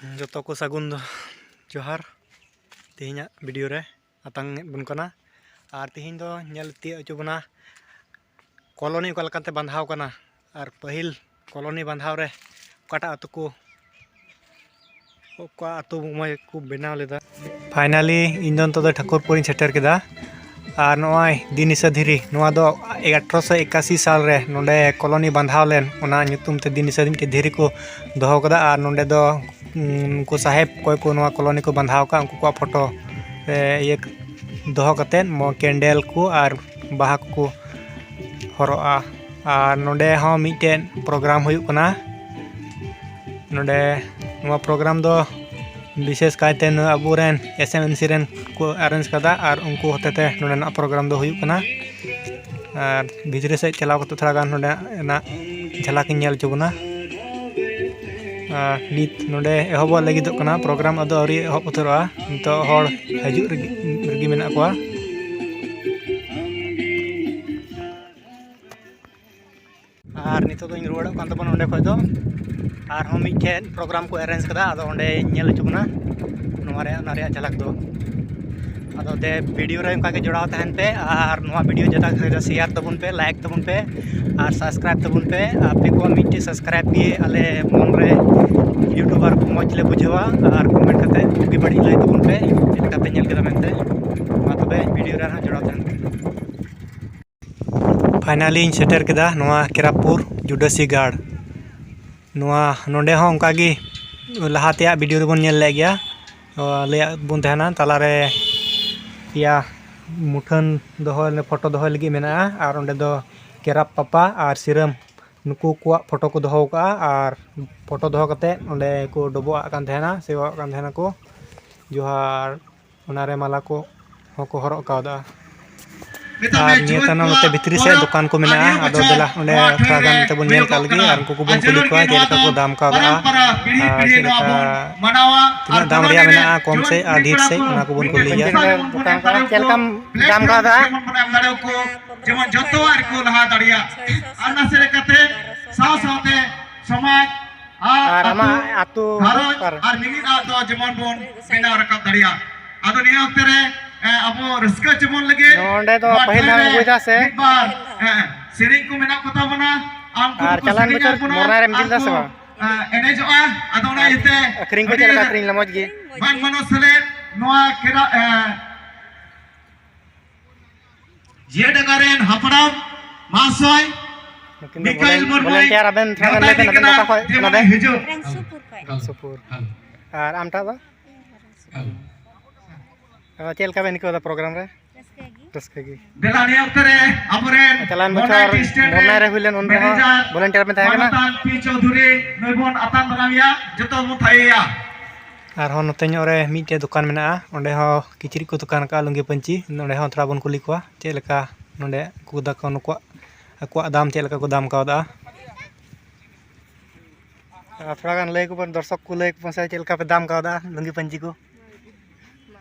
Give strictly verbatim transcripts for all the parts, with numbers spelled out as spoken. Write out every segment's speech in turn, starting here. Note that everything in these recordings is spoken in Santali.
ᱡᱚᱛᱚ ᱠᱚ ᱥᱟᱹᱜᱩᱱ ᱫᱚ ᱡᱚᱦᱟᱨ᱾ ᱛᱮᱦᱮᱧᱟᱜ ᱵᱷᱤᱰᱤᱭᱳ ᱨᱮ ᱟᱛᱟᱝ ᱮᱫ ᱵᱚᱱ ᱠᱟᱱᱟ᱾ ᱟᱨ ᱛᱮᱦᱮᱧ ᱫᱚ ᱧᱮᱞ ᱛᱤᱭᱳᱜ ᱦᱚᱪᱚ ᱵᱚᱱᱟ ᱠᱚᱞᱚᱱᱤ ᱚᱠᱟ ᱞᱮᱠᱟᱛᱮ ᱵᱟᱸᱫᱷᱟᱣ ᱠᱟᱱᱟ ᱟᱨ ᱯᱟᱹᱦᱤᱞ ᱠᱚᱞᱚᱱᱤ ᱵᱟᱸᱫᱷᱟᱣ ᱨᱮ ᱚᱠᱟᱴᱟᱜ ᱟᱹᱛᱩ ᱠᱚ, ᱚᱠᱟ ᱟᱹᱛᱩ ᱢᱚᱭ ᱠᱚ ᱵᱮᱱᱟᱣ ᱞᱮᱫᱟ᱾ ᱯᱷᱟᱭᱱᱟᱞᱤ ᱤᱧ ᱫᱚ ᱱᱤᱛᱚᱜ ᱫᱚ ᱴᱷᱟᱹᱠᱩᱨᱯᱩᱨᱤᱧ ᱥᱮᱴᱮᱨ ᱠᱮᱫᱟ᱾ ᱟᱨ ᱱᱚᱜᱼᱚᱭ ᱫᱤᱱᱤᱥᱟ ᱫᱷᱤᱨᱤ, ᱱᱚᱣᱟ ᱫᱚ ᱟᱴᱷᱨᱚᱥᱚ ᱮᱠᱟᱥᱤ ᱥᱟᱞ ᱨᱮ ᱱᱚᱰᱮ ᱠᱚᱞᱚᱱᱤ ᱵᱟᱸᱫᱷᱟᱣ ᱞᱮᱱ, ᱚᱱᱟ ᱧᱩᱛᱩᱢ ᱛᱮ ᱫᱤᱱᱤᱥᱟ ᱢᱤᱫᱴᱮᱡ ᱫᱷᱤᱨᱤ ᱠᱚ ᱫᱚᱦᱚ ᱠᱟᱫᱟ᱾ ᱟᱨ ᱱᱚᱰᱮ ᱫᱚ ᱩᱱᱠᱩ ᱥᱟᱦᱮᱵᱽ ᱚᱠᱚᱭ ᱠᱚ ᱱᱚᱣᱟ ᱠᱚᱞᱚᱱᱤ ᱠᱚ ᱵᱟᱸᱫᱷᱟᱣ ᱟᱠᱟᱫ, ᱩᱱᱠᱩ ᱠᱚᱣᱟᱜ ᱯᱷᱳᱴᱳ ᱥᱮ ᱤᱭᱟᱹ ᱫᱚᱦᱚ ᱠᱟᱛᱮᱫ ᱢᱚ-, ᱠᱮᱱᱰᱮᱞ ᱠᱚ ᱟᱨ ᱵᱟᱦᱟ ᱠᱚᱠᱚ ᱦᱚᱨᱚᱜᱼᱟ᱾ ᱟᱨ ᱱᱚᱰᱮ ᱦᱚᱸ ᱢᱤᱫᱴᱮᱱ ᱯᱨᱳᱜᱨᱟᱢ ᱦᱩᱭᱩᱜ ᱠᱟᱱᱟ᱾ ᱱᱚᱰᱮ ᱱᱚᱣᱟ ᱯᱨᱳᱜᱨᱟᱢ ᱫᱚ ᱵᱤᱥᱮᱥ ᱠᱟᱭᱛᱮ ᱱᱚᱣᱟ ᱟᱵᱚᱨᱮᱱ ᱮᱥ ᱮᱢ ᱮᱱ ᱥᱤ ᱨᱮᱱ ᱠᱚ ᱮᱨᱮᱧᱡᱽ ᱠᱟᱫᱟ ᱟᱨ ᱩᱱᱠᱩ ᱦᱚᱛᱮᱛᱮ ᱱᱚᱰᱮᱱᱟᱜ ᱯᱨᱳᱜᱨᱟᱢ ᱫᱚ ᱦᱩᱭᱩᱜ ᱠᱟᱱᱟ᱾ ᱟᱨ ᱵᱷᱤᱛᱨᱤ ᱥᱮᱫ ᱪᱟᱞᱟᱣ ᱠᱟᱛᱮ ᱛᱷᱚᱲᱟ ᱜᱟᱱ ᱱᱚᱰᱮᱱᱟᱜ ᱡᱷᱟᱞᱟᱠ ᱤᱧ ᱧᱮᱞ ᱦᱚᱪᱚ ᱵᱚᱱᱟ᱾ ᱟᱨ ᱱᱤᱛ ᱱᱚᱰᱮ ᱮᱦᱚᱵᱚᱜ ᱞᱟᱹᱜᱤᱫᱚᱜ ᱠᱟᱱᱟ ᱯᱨᱳᱜᱨᱟᱢ, ᱟᱫᱚ ᱟᱹᱣᱨᱤ ᱮᱦᱚᱵ ᱩᱛᱟᱹᱨᱚᱜᱼᱟ᱾ ᱱᱤᱛᱚᱜ ᱦᱚᱲ ᱦᱤᱡᱩᱜ ᱨᱮᱜᱮ, ᱨᱮᱜᱮ ᱢᱮᱱᱟᱜ ᱠᱚᱣᱟ᱾ ᱟᱨ ᱱᱤᱛᱚᱜ ᱫᱚᱧ ᱨᱩᱣᱟᱹᱲᱚᱜ ᱠᱟᱱ ᱛᱟᱵᱚᱱᱟ ᱚᱸᱰᱮ ᱠᱷᱚᱡ ᱫᱚ᱾ ᱟᱨᱦᱚᱸ ᱢᱤᱫᱴᱷᱮᱱ ᱯᱨᱳᱜᱨᱟᱢ ᱠᱚ ᱮᱨᱮᱧᱡᱽ ᱠᱟᱫᱟ, ᱟᱫᱚ ᱚᱸᱰᱮᱧ ᱧᱮᱞ ᱦᱚᱪᱚ ᱵᱚᱱᱟ ᱱᱚᱣᱟ ᱨᱮᱭᱟᱜ, ᱚᱱᱟ ᱨᱮᱭᱟᱜ ᱡᱷᱟᱞᱟᱠ ᱫᱚ᱾ ᱟᱫᱚ ᱫᱮ, ᱵᱷᱤᱰᱤᱭᱳ ᱨᱮ ᱚᱱᱠᱟ ᱜᱮ ᱡᱚᱲᱟᱣ ᱛᱟᱦᱮᱱ ᱯᱮ ᱟᱨ ᱱᱚᱣᱟ ᱵᱷᱤᱰᱤᱭᱳ ᱡᱟᱫᱟ ᱥᱮ ᱡᱟᱫᱟ ᱥᱮᱭᱟᱨ ᱛᱟᱵᱚᱱ ᱯᱮ, ᱞᱟᱭᱤᱠ ᱛᱟᱵᱚᱱ ᱯᱮ ᱟᱨ ᱥᱟᱵᱥᱠᱨᱟᱭᱤᱵᱽ ᱛᱟᱵᱚᱱ ᱯᱮ᱾ ᱟᱯᱮ ᱠᱚᱣᱟᱜ ᱢᱤᱫᱴᱮᱡ ᱥᱟᱵᱥᱠᱨᱟᱭᱤᱵᱽ ᱜᱮ ᱟᱞᱮ ᱢᱚᱱ ᱨᱮ ᱤᱭᱩᱴᱩᱵᱟᱨ ᱠᱚ ᱢᱚᱡᱽ ᱞᱮ ᱵᱩᱡᱷᱟᱹᱣᱟ᱾ ᱟᱨ ᱠᱚᱢᱮᱱᱴ ᱠᱟᱛᱮ ᱵᱩᱜᱤ ᱵᱟᱹᱲᱤᱡ ᱞᱟᱹᱭ ᱛᱟᱵᱚᱱ ᱯᱮ, ᱪᱮᱫ ᱞᱮᱠᱟ ᱯᱮ ᱧᱮᱞ ᱠᱮᱫᱟ ᱢᱮᱱᱛᱮ᱾ ᱢᱟ ᱛᱚᱵᱮ ᱵᱷᱤᱰᱤᱭᱳ ᱨᱮ ᱟᱨᱦᱚᱸ ᱡᱚᱲᱟᱣ ᱛᱟᱦᱮᱱ ᱯᱮ᱾ ᱯᱷᱟᱭᱱᱟᱞᱤᱧ ᱥᱮᱴᱮᱨ ᱠᱮᱫᱟ ᱱᱚᱣᱟ ᱠᱮᱨᱟᱯᱩᱨ ᱡᱩᱰᱟᱹᱥᱤ ᱜᱟᱲ᱾ ᱱᱚᱣᱟ, ᱱᱚᱰᱮ ᱦᱚᱸ ᱚᱱᱠᱟ ᱜᱮ ᱞᱟᱦᱟ ᱛᱮᱭᱟᱜ ᱵᱷᱤᱰᱤᱭᱳ ᱨᱮᱵᱚᱱ ᱧᱮᱞ ᱞᱮᱫ ᱜᱮᱭᱟ᱾ ᱚ, ᱞᱟᱹᱭᱟᱫ ᱵᱚᱱ ᱛᱟᱦᱮᱱᱟ ᱛᱟᱞᱟᱨᱮ ᱯᱮᱭᱟ ᱢᱩᱴᱷᱟᱹᱱ ᱫᱚᱦᱚ, ᱯᱷᱳᱴᱳ ᱫᱚᱦᱚᱭ ᱞᱟᱹᱜᱤᱫ ᱢᱮᱱᱟᱜᱼᱟ᱾ ᱟᱨ ᱚᱸᱰᱮ ᱫᱚ ᱠᱮᱨᱟᱯ ᱯᱟᱯᱟ ᱟᱨ ᱥᱤᱨᱟᱹᱢ, ᱱᱩᱠᱩ ᱠᱚᱣᱟᱜ ᱯᱷᱳᱴᱳ ᱠᱚ ᱫᱚᱦᱚ ᱟᱠᱟᱫᱼᱟ᱾ ᱟᱨ ᱯᱷᱳᱴᱳ ᱫᱚᱦᱚ ᱠᱟᱛᱮᱫ ᱚᱸᱰᱮ ᱠᱚ ᱰᱚᱵᱚᱜ ᱟᱜ ᱠᱟᱱ ᱛᱟᱦᱮᱱᱟ, ᱥᱮᱵᱟᱣᱟᱜ ᱠᱟᱱ ᱛᱟᱦᱮᱱᱟ ᱠᱚ᱾ ᱡᱚᱦᱟᱨ᱾ ᱚᱱᱟᱨᱮ ᱢᱟᱞᱟ ᱠᱚ ᱦᱚᱸᱠᱚ ᱦᱚᱨᱚᱜ ᱠᱟᱣᱫᱟ᱾ ᱟᱨ ᱱᱤᱭᱟᱹ ᱛᱟᱭᱱᱚᱢ ᱱᱚᱛᱮ ᱵᱷᱤᱛᱨᱤ ᱥᱮᱫ ᱫᱚᱠᱟᱱ ᱠᱚ ᱢᱮᱱᱟᱜᱼᱟ᱾ ᱟᱫᱚ ᱫᱮᱞᱟ, ᱚᱸᱰᱮ ᱛᱷᱚᱲᱟ ᱜᱟᱱ ᱱᱚᱛᱮ ᱵᱚᱱ ᱧᱮᱞ ᱠᱟᱜ ᱞᱮᱜᱮ ᱟᱨ ᱩᱱᱠᱩ ᱠᱚᱵᱚᱱ ᱠᱩᱞᱤ ᱠᱚᱣᱟ ᱪᱮᱫ ᱞᱮᱠᱟ ᱠᱚ ᱫᱟᱢ ᱠᱟᱣᱫᱟ ᱟᱨ ᱪᱮᱫ ᱞᱮᱠᱟ, ᱛᱤᱱᱟᱹᱜ ᱫᱟᱢ ᱨᱮᱭᱟᱜ ᱢᱮᱱᱟᱜᱼᱟ, ᱠᱚᱢ ᱥᱮᱫ ᱟᱨ ᱰᱷᱮᱨ ᱥᱮᱫ, ᱚᱱᱟ ᱠᱚᱵᱚᱱ ᱠᱩᱞᱤᱭᱟ᱾ ᱫᱚᱠᱟᱱ ᱠᱟᱱᱟ᱾ ᱪᱮᱫ ᱞᱮᱠᱟᱢ ᱫᱟᱢ ᱠᱟᱣᱫᱟ? ᱡᱮᱢᱚᱱ ᱡᱚᱛᱚᱣᱟᱜ ᱨᱮᱠᱚ ᱞᱟᱦᱟ ᱫᱟᱲᱮᱭᱟᱜ᱾ ᱟᱨ ᱱᱟᱥᱮ ᱞᱮᱠᱟᱛᱮ ᱥᱟᱶ ᱥᱟᱶᱛᱮ ᱥᱚᱢᱟᱡᱽ ᱟᱨ ᱟᱨ ᱟᱢᱟᱜ ᱟᱹᱛᱩ ᱟᱹᱛᱩ ᱜᱷᱟᱨᱚᱸᱡᱽ ᱚᱠᱟᱨᱮ? ᱟᱨ ᱢᱤᱢᱤᱫ ᱟᱜ ᱫᱚ ᱡᱮᱢᱚᱱ ᱵᱚᱱ ᱵᱮᱱᱟᱣ ᱨᱟᱠᱟᱵ ᱫᱟᱲᱮᱭᱟᱜ᱾ ᱟᱫᱚ ᱱᱤᱭᱟᱹ ᱚᱠᱛᱮ ᱨᱮ, ᱮ, ᱟᱵᱚ ᱨᱟᱹᱥᱠᱟᱹ ᱦᱚᱪᱚ ᱵᱚᱱ ᱞᱟᱹᱜᱤᱫ ᱱᱚᱰᱮ ᱫᱚ ᱱᱚᱣᱟ ᱯᱟᱹᱦᱤᱞ ᱴᱷᱟᱶ ᱫᱷᱟᱣ ᱨᱮ ᱵᱚᱱ ᱵᱩᱡᱟ ᱥᱮ? ᱢᱤᱫ ᱵᱟᱨ, ᱮ, ᱥᱮᱨᱮᱧ ᱠᱚ ᱢᱮᱱᱟᱜ ᱠᱚ ᱛᱟᱵᱚᱱᱟ᱾ ᱟᱨ ᱩᱱᱠᱩ ᱟᱨ ᱫᱚᱠᱚ ᱪᱟᱞᱟᱱ ᱥᱮᱨᱮᱧᱟ ᱵᱚᱪᱷᱚᱨ ᱟᱵᱚᱱᱟ, ᱢᱚᱨᱱᱟ ᱨᱮᱢ ᱟᱨ ᱤᱫᱤ ᱞᱮᱫᱟ ᱥᱮ ᱠᱚ, ᱵᱟᱝ? ᱮ, ᱮᱱᱮᱡᱚᱜᱼᱟ᱾ ᱟᱫᱚ ᱚᱱᱟ ᱟᱨ ᱤᱭᱟᱹᱛᱮ ᱟᱹᱠᱷᱨᱤᱧ ᱠᱚ ᱟᱹᱰᱤ ᱪᱮᱫ ᱞᱮᱠᱟ ᱟᱹᱠᱷᱨᱤᱧ ᱞᱮᱱᱟ? ᱢᱚᱡᱽ ᱜᱮ? ᱵᱟᱝ ᱢᱟᱱᱚ ᱥᱮᱞᱮᱫ ᱱᱚᱣᱟ ᱠᱮᱨᱟ-, ᱮ, ᱡᱤᱭᱟᱹ ᱰᱟᱸᱜᱟ ᱨᱮᱱ ᱦᱟᱯᱲᱟᱢ ᱢᱟᱦᱟᱥᱚᱭ ᱱᱩᱠᱤᱱ ᱫᱚ ᱢᱤᱠᱟᱭᱮᱞ ᱵᱷᱚᱞᱮᱱ-, ᱢᱩᱨᱢᱩᱭ ᱵᱷᱚᱞᱮᱱᱴᱤᱭᱟᱨ᱾ ᱟᱵᱮᱱ ᱛᱷᱚᱲᱟ ᱜᱟᱱ ᱱᱮᱣᱛᱟ ᱞᱟᱹᱭ ᱵᱮᱱ, ᱤᱫᱤ ᱟᱵᱮᱱ ᱫᱚ ᱠᱟᱱᱟ, ᱚᱠᱟ ᱠᱷᱚᱡ ᱡᱮᱢᱚᱱᱮ ᱠᱟᱱᱟ ᱵᱮᱱ? ᱦᱤᱡᱩᱜ᱾ ᱨᱟᱝᱥᱩᱯᱩᱨ ᱠᱷᱚᱡ᱾ ᱨᱟᱝᱥᱩᱯᱩᱨ᱾ ᱟᱨ ᱟᱢᱴᱟᱜ ᱫᱚ? ᱤᱧ ᱦᱚᱸ ᱨᱟᱝᱥᱩᱯᱩᱨ᱾ ᱟᱫᱚ ᱪᱮᱫ ᱞᱮᱠᱟ ᱵᱮᱱ ᱟᱹᱭᱠᱟᱹᱣ ᱫᱟ ᱯᱨᱳᱜᱨᱟᱢ ᱨᱮ? ᱨᱟᱹᱥᱠᱟᱹ ᱜᱮ᱾ ᱨᱟᱹᱥᱠᱟᱹ ᱜᱮ᱾ ᱫᱮᱞᱟ ᱱᱤᱭᱟᱹ ᱚᱠᱛᱚ ᱨᱮ ᱟᱵᱚᱨᱮᱱ ᱪᱟᱞᱟᱣᱮᱱ ᱵᱚᱪᱷᱚᱨ ᱢᱚᱨᱱᱟᱭ ᱨᱮ ᱦᱩᱭ ᱞᱮᱱ, ᱩᱱ ᱨᱮᱦᱚᱸ ᱢᱮᱱᱮᱡᱟᱨ ᱵᱷᱚᱞᱮᱱᱴᱤᱭᱟᱨ ᱵᱮᱱ ᱛᱟᱦᱮᱸ ᱠᱟᱱᱟ? ᱢᱟᱱᱚᱛᱟᱱ ᱯᱤ ᱪᱳᱣᱫᱷᱩᱨᱤ ᱱᱩᱭ ᱵᱚᱱ ᱟᱛᱟᱝ ᱫᱟᱨᱟᱢᱮᱭᱟ, ᱡᱚᱛᱚ ᱵᱚᱱ ᱛᱷᱟᱭᱚᱭᱟ᱾ ᱟᱨᱦᱚᱸ ᱱᱚᱛᱮ ᱧᱚᱜ ᱨᱮ ᱢᱤᱫᱴᱮᱡ ᱫᱚᱠᱟᱱ ᱢᱮᱱᱟᱜᱼᱟ, ᱚᱸᱰᱮ ᱦᱚᱸ ᱠᱤᱪᱨᱤᱡ ᱠᱚ ᱫᱚᱠᱟᱱ ᱟᱠᱟᱫᱼᱟ, ᱞᱩᱝᱜᱤ ᱯᱟᱹᱧᱪᱤ᱾ ᱱᱚᱸᱰᱮ ᱦᱚᱸ ᱛᱷᱚᱲᱟ ᱵᱚᱱ ᱠᱩᱞᱤ ᱠᱚᱣᱟ ᱪᱮᱫ ᱞᱮᱠᱟ ᱱᱚᱸᱰᱮ ᱩᱱᱠᱩ ᱫᱚᱠᱚ ᱱᱩᱠᱩᱣᱟᱜ ᱟᱠᱚᱣᱟᱜ ᱫᱟᱢ ᱪᱮᱫ ᱞᱮᱠᱟ ᱠᱚ ᱫᱟᱢ ᱠᱟᱣᱫᱟ᱾ ᱟᱨ ᱛᱷᱚᱲᱟ ᱜᱟᱱ ᱞᱟᱹᱭ ᱟᱠᱚ ᱵᱮᱱ, ᱫᱚᱨᱥᱚᱠ ᱠᱚ ᱞᱟᱹᱭ ᱟᱠᱚ ᱵᱮᱱ ᱥᱮ ᱪᱮᱫ ᱞᱮᱠᱟ ᱯᱮ ᱫᱟᱢ ᱠᱟᱣᱫᱟ ᱞᱩᱝᱜᱤ ᱯᱟᱹᱧᱪᱤ ᱠᱚ? ᱢᱟ,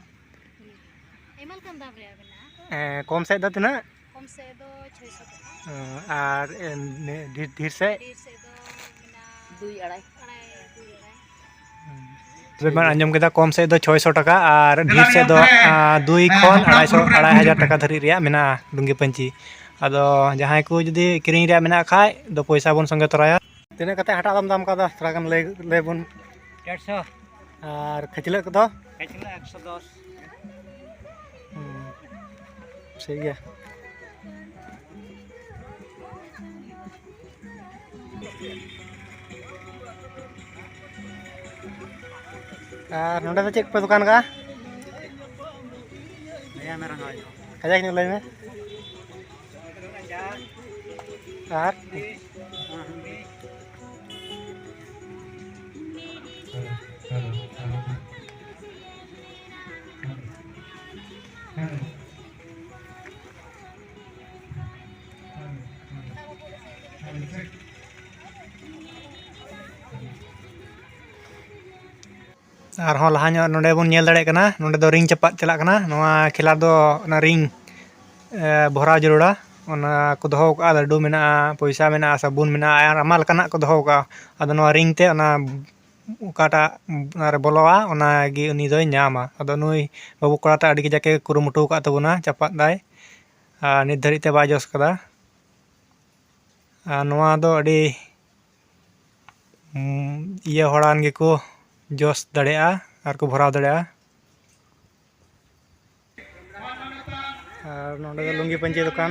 ᱟᱭᱢᱟ ᱞᱮᱠᱟᱱ ᱫᱟᱢ ᱨᱮᱭᱟᱜ ᱢᱮᱱᱟᱜᱼᱟ᱾ ᱦᱮᱸ, ᱠᱚᱢ ᱥᱮᱫ ᱫᱚ ᱛᱤᱱᱟᱹᱜ? ᱠᱚᱢ ᱥᱮᱫ ᱫᱚ ᱪᱷᱚᱭ ᱥᱚ ᱴᱟᱠᱟ᱾ ᱦᱮᱸ, ᱟᱨ ᱮᱢ, ᱰᱷᱮᱨ, ᱰᱷᱮᱨ ᱥᱮᱫ? ᱰᱷᱮᱨ ᱥᱮᱫ ᱫᱚ ᱢᱮᱱᱟᱜᱼᱟ ᱫᱩᱭ ᱟᱲᱟᱭ᱾ ᱟᱲᱟᱭ, ᱫᱩᱭ ᱟᱲᱟᱭ᱾ ᱦᱮᱸ᱾ ᱛᱚᱵᱮ ᱵᱮᱱ ᱟᱸᱡᱚᱢ ᱠᱮᱫᱟ, ᱠᱚᱢ ᱥᱮᱫ ᱫᱚ ᱪᱷᱚᱭ ᱥᱚ ᱴᱟᱠᱟ ᱟᱨ ᱰᱷᱮᱨ ᱥᱮᱫ ᱫᱚ, ᱟᱸ, ᱫᱩᱭ ᱠᱷᱚᱱ ᱟᱲᱟᱭ ᱥᱚ, ᱟᱲᱟᱭ ᱦᱟᱡᱟᱨ ᱴᱟᱠᱟ ᱫᱷᱟᱹᱨᱤᱡ ᱨᱮᱭᱟᱜ ᱢᱮᱱᱟᱜᱼᱟ ᱞᱩᱝᱜᱤ ᱯᱟᱹᱧᱪᱤ᱾ ᱟᱫᱚ ᱡᱟᱦᱟᱸᱭ ᱠᱚ ᱡᱩᱫᱤ ᱠᱤᱨᱤᱧ ᱨᱮᱭᱟᱜ ᱢᱮᱱᱟᱜ ᱠᱷᱟᱡ ᱫᱚ ᱯᱚᱭᱥᱟ ᱵᱚᱱ ᱥᱚᱸᱜᱮ ᱛᱚᱨᱟᱭᱟ᱾ ᱛᱤᱱᱟᱹᱜ ᱠᱟᱛᱮ ᱦᱟᱴᱟᱜ ᱫᱚᱢ ᱫᱟᱢ ᱠᱟᱣᱫᱟ? ᱛᱷᱚᱲᱟ ᱜᱟᱱ ᱞᱟᱹᱭ, ᱞᱟᱹᱭ ᱵᱚᱱ᱾ ᱰᱮᱲᱥᱚ᱾ ᱟᱨ ᱠᱷᱟᱹᱪᱞᱟᱹᱜ ᱠᱚᱫᱚ? ᱠᱷᱟᱹᱪᱞᱟᱹᱜ ᱮᱠᱥᱚ ᱫᱚᱥ᱾ ᱦᱩᱸ, ᱴᱷᱤᱠ ᱜᱮᱭᱟ᱾ ᱟᱨ ᱱᱚᱰᱮ ᱫᱚ ᱪᱮᱫ ᱠᱚᱯᱮ ᱫᱚᱠᱟᱱ ᱠᱟᱜᱼᱟ? ᱠᱟᱡᱟᱠ ᱧᱚᱜ ᱞᱟᱹᱭ ᱢᱮ᱾ ᱟᱨ ᱟᱨᱦᱚᱸ ᱞᱟᱦᱟ ᱧᱚᱜ ᱱᱚᱰᱮ ᱵᱚᱱ ᱧᱮᱞ ᱫᱟᱲᱮᱭᱟᱜ ᱠᱟᱱᱟ, ᱱᱚᱰᱮ ᱫᱚ ᱨᱤᱝ ᱪᱟᱯᱟᱫ ᱪᱟᱞᱟᱜ ᱠᱟᱱᱟ᱾ ᱱᱚᱣᱟ ᱠᱷᱮᱞᱟ ᱫᱚ ᱚᱱᱟ ᱨᱤᱝ, ᱮ, ᱵᱷᱚᱨᱟᱣ ᱡᱟᱹᱨᱩᱲᱟ᱾ ᱚᱱᱟ ᱠᱚ ᱫᱚᱦᱚ ᱠᱟᱜᱼᱟ, ᱞᱟᱹᱰᱩ ᱢᱮᱱᱟᱜᱼᱟ, ᱯᱚᱭᱥᱟ ᱢᱮᱱᱟᱜᱼᱟ, ᱥᱟᱵᱩᱱ ᱢᱮᱱᱟᱜᱼᱟ, ᱟᱨ ᱟᱭᱢᱟ ᱞᱮᱠᱟᱱᱟᱜ ᱠᱚ ᱫᱚᱦᱚ ᱠᱟᱜᱼᱟ᱾ ᱟᱫᱚ ᱱᱚᱣᱟ ᱨᱤᱝ ᱛᱮ ᱚᱱᱟ ᱚᱠᱟᱴᱟᱜ ᱚᱱᱟᱨᱮ ᱵᱚᱞᱚᱜᱼᱟ, ᱚᱱᱟᱜᱮ ᱩᱱᱤ ᱫᱚᱭ ᱧᱟᱢᱟ᱾ ᱟᱫᱚ ᱱᱩᱭ ᱵᱟᱹᱵᱩ ᱠᱚᱲᱟᱴᱟᱜ ᱟᱹᱰᱤ ᱠᱟᱡᱟᱠ ᱮ ᱠᱩᱨᱩᱢᱩᱴᱩ ᱟᱠᱟᱫ ᱛᱟᱵᱚᱱᱟ, ᱪᱟᱯᱟᱫ ᱫᱟᱭ, ᱟᱨ ᱱᱤᱛ ᱫᱷᱟᱹᱨᱤᱡ ᱛᱮ ᱵᱟᱭ ᱡᱚᱥ ᱠᱟᱫᱟ᱾ ᱟᱨ ᱱᱚᱣᱟ ᱫᱚ ᱟᱹᱰᱤ, ᱩᱸ, ᱤᱭᱟᱹ ᱦᱚᱲᱟᱱ ᱜᱮᱠᱚ ᱡᱚᱥ ᱫᱟᱲᱮᱭᱟᱜᱼᱟ ᱟᱨ ᱠᱚ ᱵᱷᱚᱨᱟᱣ ᱫᱟᱲᱮᱭᱟᱜᱼᱟ᱾ ᱟᱨ ᱱᱚᱰᱮ ᱫᱚ ᱞᱩᱝᱜᱤ ᱯᱟᱹᱧᱪᱤ ᱫᱚᱠᱟᱱ᱾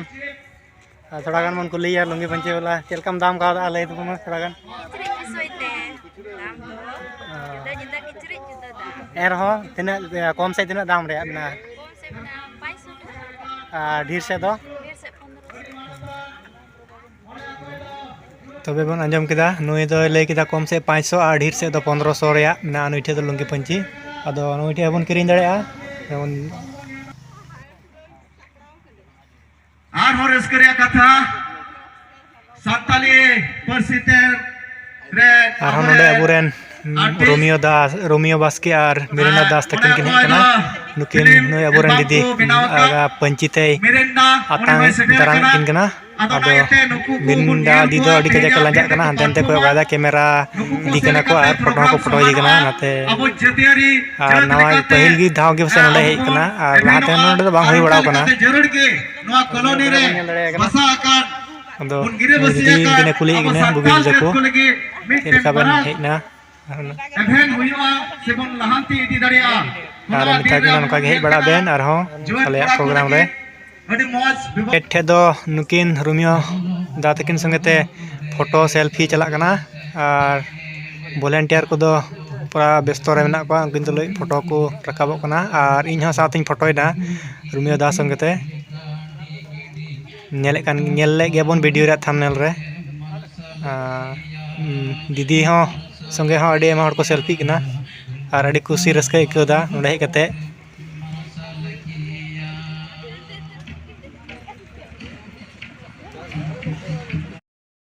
ᱟᱨ ᱛᱷᱚᱲᱟ ᱜᱟᱱ ᱵᱚᱱ ᱠᱩᱞᱤᱭᱟ ᱞᱩᱝᱜᱤ ᱯᱟᱹᱧᱪᱤ ᱵᱟᱞᱟ, ᱪᱮᱫ ᱞᱮᱠᱟᱢ ᱫᱟᱢ ᱠᱟᱣᱫᱟ? ᱞᱟᱹᱭ ᱛᱟᱵᱚᱱ ᱢᱮ ᱛᱷᱚᱲᱟ ᱜᱟᱱ᱾ ᱠᱤᱪᱨᱤᱡ ᱵᱤᱥᱚᱭ ᱛᱮ ᱫᱟᱢ ᱫᱚ ᱚ᱾ ᱡᱩᱫᱟᱹ ᱡᱩᱫᱟᱹ ᱠᱤᱪᱨᱤᱡ ᱡᱩᱫᱟᱹ ᱫᱟᱢ᱾ ᱮᱱ ᱨᱮᱦᱚᱸ ᱛᱤᱱᱟᱹᱜ, ᱮ, ᱠᱚᱢ ᱥᱮᱫ ᱛᱤᱱᱟᱹᱜ ᱫᱟᱢ ᱨᱮᱭᱟᱜ ᱢᱮᱱᱟᱜᱼᱟ? ᱠᱚᱢ ᱥᱮᱫ ᱢᱮᱱᱟᱜᱼᱟ ᱯᱟᱸᱪᱥᱚ ᱴᱟᱠᱟ᱾ ᱟᱨ ᱰᱷᱮᱨ ᱥᱮᱫ ᱫᱚ? ᱰᱷᱮᱨ ᱥᱮᱫ ᱯᱚᱱᱫᱽᱨᱚᱥᱚ᱾ ᱛᱚᱵᱮ ᱵᱚᱱ ᱟᱸᱡᱚᱢ ᱠᱮᱫᱟ, ᱱᱩᱭ ᱫᱚᱭ ᱞᱟᱹᱭ ᱠᱮᱫᱟ ᱠᱚᱢ ᱥᱮᱫ ᱯᱟᱸᱪᱥᱚ ᱟᱨ ᱰᱷᱮᱨ ᱥᱮᱫ ᱫᱚ ᱯᱚᱱᱫᱽᱨᱚᱥᱚ ᱨᱮᱭᱟᱜ ᱢᱮᱱᱟᱜᱼᱟ ᱱᱩᱭ ᱴᱷᱮᱡ ᱫᱚ ᱞᱩᱝᱜᱤ ᱯᱟᱹᱧᱪᱤ᱾ ᱟᱫᱚ ᱱᱩᱭ ᱴᱷᱮᱡ ᱦᱚᱸᱵᱚᱱ ᱠᱤᱨᱤᱧ ᱫᱟᱲᱮᱭᱟᱜᱼᱟ᱾ ᱡᱮᱢᱚᱱ ᱟᱨᱦᱚᱸ ᱨᱟᱹᱥᱠᱟᱹ ᱨᱮᱭᱟᱜ ᱠᱟᱛᱷᱟ, ᱥᱟᱱᱛᱟᱞᱤ ᱯᱟᱹᱨᱥᱤ ᱛᱮ ᱨᱮ ᱟᱨᱦᱚᱸ ᱱᱚᱰᱮ ᱟᱵᱚᱨᱮᱱ artist ᱨᱳᱢᱤᱭᱳ ᱫᱟᱥ, ᱨᱳᱢᱤᱭᱳ ᱵᱟᱥᱠᱮ ᱟᱨ ᱢᱤᱨᱤᱱᱟ ᱟᱨ ᱫᱟᱥ ᱛᱟᱹᱠᱤᱱ ᱚᱱᱟ ᱠᱤᱱ ᱦᱮᱡ ᱠᱚ ᱠᱟᱱᱟ᱾ ᱫᱚ ᱱᱩᱠᱤᱱ film ᱱᱩᱭ ᱟᱵᱚᱨᱮᱱ ᱮᱞᱵᱟᱢ ᱫᱤᱫᱤ, ᱠᱚ ᱵᱮᱱᱟᱣ ᱟᱠᱟᱫ᱾ ᱟᱨ ᱯᱟᱹᱧᱪᱤ ᱛᱮᱭ ᱢᱤᱨᱤᱱᱟ ᱟᱛᱟᱝ ᱩᱱᱤ ᱦᱚᱸᱭ ᱥᱮᱴᱮᱨ ᱫᱟᱨᱟᱢᱮᱫ ᱠᱟᱱᱟ᱾ ᱠᱤᱱ ᱠᱟᱱᱟ᱾ ᱟᱫᱚ ᱟᱫᱚ ᱚᱱᱟ ᱤᱭᱟᱹᱛᱮ ᱱᱩᱠᱩ ᱠᱚᱵᱚᱱ ᱢᱤᱨᱤᱱᱫᱟ ᱧᱮᱞ ᱫᱤ ᱫᱚ ᱠᱚᱣᱟ ᱟᱹᱰᱤ ᱠᱟᱡᱟᱠ ᱮ ᱛᱮᱦᱮᱧᱟᱜ ᱞᱟᱡᱟᱜ ᱠᱟᱱᱟ, ᱦᱟᱱᱛᱮ ᱱᱟᱛᱮ ᱠᱚᱭᱚᱜ ᱵᱟᱲᱟᱭᱮᱫᱟ ᱠᱮᱢᱮᱨᱟ ᱱᱩᱠᱩ ᱠᱚ ᱤᱫᱤ ᱥᱮᱫ ᱠᱟᱱᱟ ᱠᱚ ᱞᱮᱠᱟᱛᱮ ᱟᱨ ᱯᱷᱳᱴᱳ ᱦᱚᱸᱠᱚ program ᱯᱷᱳᱴᱳ ᱤᱫᱤ ᱠᱟᱱᱟ᱾ ᱥᱟᱯᱲᱟᱣ ᱚᱱᱟᱛᱮ ᱟᱵᱚ ᱡᱟᱹᱛᱤᱭᱟᱹᱨᱤ ᱟᱨ ᱡᱟᱹᱛ ᱱᱟᱣᱟ ᱞᱮᱠᱟᱛᱮ ᱯᱟᱹᱦᱤᱞ ᱜᱮ ᱫᱷᱟᱣ ᱜᱮ ᱯᱟᱥᱮᱡ ᱱᱚᱰᱮ ᱟᱵᱚ ᱦᱮᱡ ᱵᱚᱱ ᱠᱟᱱᱟ ᱟᱨ ᱞᱟᱦᱟᱛᱮ ᱥᱮᱱᱚᱜᱼᱟ᱾ ᱱᱚᱰᱮ ᱫᱚ ᱵᱟᱝ ᱟᱨ ᱦᱩᱭ ᱚᱱᱠᱟ ᱵᱟᱲᱟᱣ ᱠᱟᱱᱟ᱾ ᱞᱮᱠᱟᱛᱮ ᱡᱟᱹᱨᱩᱲ ᱜᱮ ᱱᱚᱣᱟ ᱟᱫᱚ ᱠᱚᱞᱚᱱᱤ ᱱᱚᱰᱮ ᱨᱮ ᱵᱚᱱ ᱧᱮᱞ ᱫᱟᱲᱮᱭᱟᱭ ᱠᱟᱱᱟ᱾ ᱵᱟᱥᱟ ᱟᱠᱟᱱ ᱟᱫᱚ ᱵᱚᱱ ᱜᱤᱨᱟᱹᱵᱟᱹᱥᱤ ᱫᱤᱫᱤ ᱟᱠᱟᱫ ᱠᱤᱱ ᱠᱩᱞᱤᱭᱮᱫ ᱟᱵᱚ ᱠᱤᱱᱟ ᱥᱟᱱᱛᱟᱲ ᱵᱩᱜᱤ ᱡᱟᱹᱛ ᱠᱚ ᱠᱚ ᱞᱟᱹᱜᱤᱫ ᱪᱮᱫ ᱢᱤᱫᱴᱮᱱ ᱞᱮᱠᱟ ᱵᱮᱱ ᱢᱟᱨᱟᱝ ᱦᱮᱡ ᱮᱱᱟ? event ᱦᱩᱭᱩᱜᱼᱟ ᱥᱮᱵᱚᱱ ᱞᱟᱦᱟᱱᱛᱤ ᱤᱫᱤ ᱫᱟᱲᱮᱭᱟᱜᱼᱟ᱾ ᱟᱨ ᱚᱱᱟ ᱢᱮᱛᱟ ᱫᱤᱱ ᱨᱮ ᱠᱤᱱᱟ ᱟᱵᱚ ᱱᱚᱝᱠᱟ ᱵᱚᱱ ᱜᱮ ᱦᱮᱡ ᱧᱮᱞ ᱵᱟᱲᱟᱜ ᱠᱟᱱᱟ ᱵᱮᱱ ᱟᱨᱦᱚᱸ ᱡᱩᱣᱟᱹᱱ ᱟᱞᱮᱭᱟᱜ ᱠᱚᱲᱟ ᱠᱩᱲᱤ program ᱨᱮ᱾ ᱠᱚ ᱟᱹᱰᱤ ᱢᱚᱡᱽ ᱵᱮᱵᱚᱦᱟᱨ᱾ ᱦᱮᱡ ᱴᱷᱮᱡ ᱫᱚ ᱱᱩᱠᱤᱱ ᱨᱳᱢᱤᱭᱳ ᱫᱟ ᱛᱟᱹᱠᱤᱱ ᱥᱚᱸᱜᱮ ᱛᱮ ᱯᱷᱳᱴᱳ selfie ᱪᱟᱞᱟᱜ ᱠᱟᱱᱟ ᱟᱨ volunteer ᱠᱚᱫᱚ ᱯᱩᱨᱟ ᱵᱮᱥᱛᱚ ᱨᱮ ᱢᱮᱱᱟᱜ ᱠᱚᱣᱟ, ᱩᱱᱠᱤᱱ ᱛᱩᱞᱩᱡ ᱯᱷᱳᱴᱳ ᱠᱚ ᱨᱟᱠᱟᱵᱚᱜ ᱠᱟᱱᱟ ᱟᱨ ᱤᱧ ᱦᱚᱸ ᱥᱟᱶᱛᱮᱧ ᱯᱷᱳᱴᱳᱭᱮᱫᱟ ᱨᱳᱢᱤᱭᱳ ᱫᱟ ᱥᱚᱸᱜᱮ ᱛᱮ᱾ ᱧᱮᱞᱮᱫ ᱠᱟᱱ, ᱧᱮᱞ ᱞᱮᱫ ᱜᱮᱭᱟ ᱵᱚᱱ video ᱨᱮᱭᱟᱜ thumbnail ᱨᱮ᱾ ᱟᱨ, ᱩᱢ, ᱫᱤᱫᱤ ᱦᱚᱸ ᱥᱚᱸᱜᱮ ᱦᱚᱸ ᱟᱹᱰᱤ ᱟᱭᱢᱟ ᱦᱚᱲ ᱠᱚ selfie ᱠᱟᱱᱟ ᱟᱨ ᱟᱹᱰᱤ ᱠᱩᱥᱤ ᱨᱟᱹᱥᱠᱟᱹ ᱟᱹᱭᱠᱟᱹᱣ ᱮᱫᱟ ᱱᱚᱰᱮ ᱦᱮᱡ ᱠᱟᱛᱮ᱾